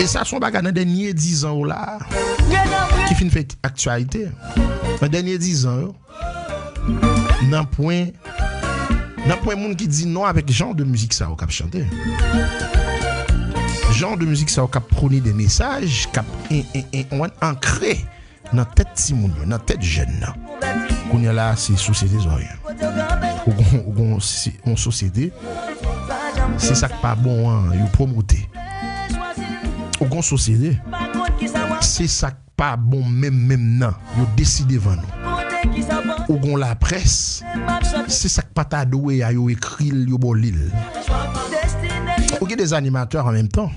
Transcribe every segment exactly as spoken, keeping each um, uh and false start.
Sa se yon bagay nan dènye dizan yo la ki fin fè aktyalite. Nan dènye dizan yo, nan pwen nan pwen moun ki di non avèk jan de mizik sa yo k ap chante. Jan de mizik sa yo k ap pwone de mesaj k ap en- en- en- ankre nan tèt timoun yo, nan tèt jèn nan. Kounye a la, se sosyete sa w ye. Ou gon, ou gon, se, yon sosyete, se sa k pa bon an, yo pwomote. Ou gon sosyete, se sa k pa bon menm, menm nan, yo deside vann ou. Ou gon laprès, se sa k pa ta dwe a, yo ekri l, yo ba w li l. Ou gen de animatè an menm tan,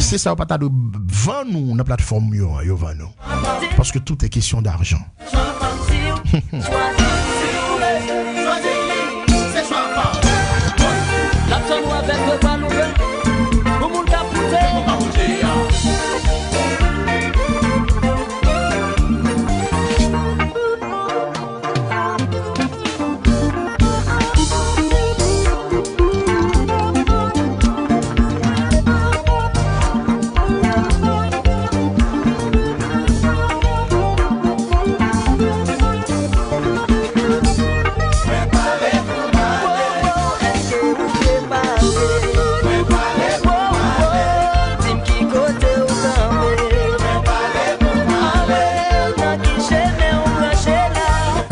se sa yo pa ta dwe vann ou nan platfòm yo an, yo vann ou. Parce que tout est question d'argent. L ap tann ou avèk yo pa nou vle. Pou moun k ap koute.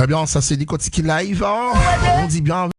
Ebyen, sa se Likotiki Live, hein. Nou di byen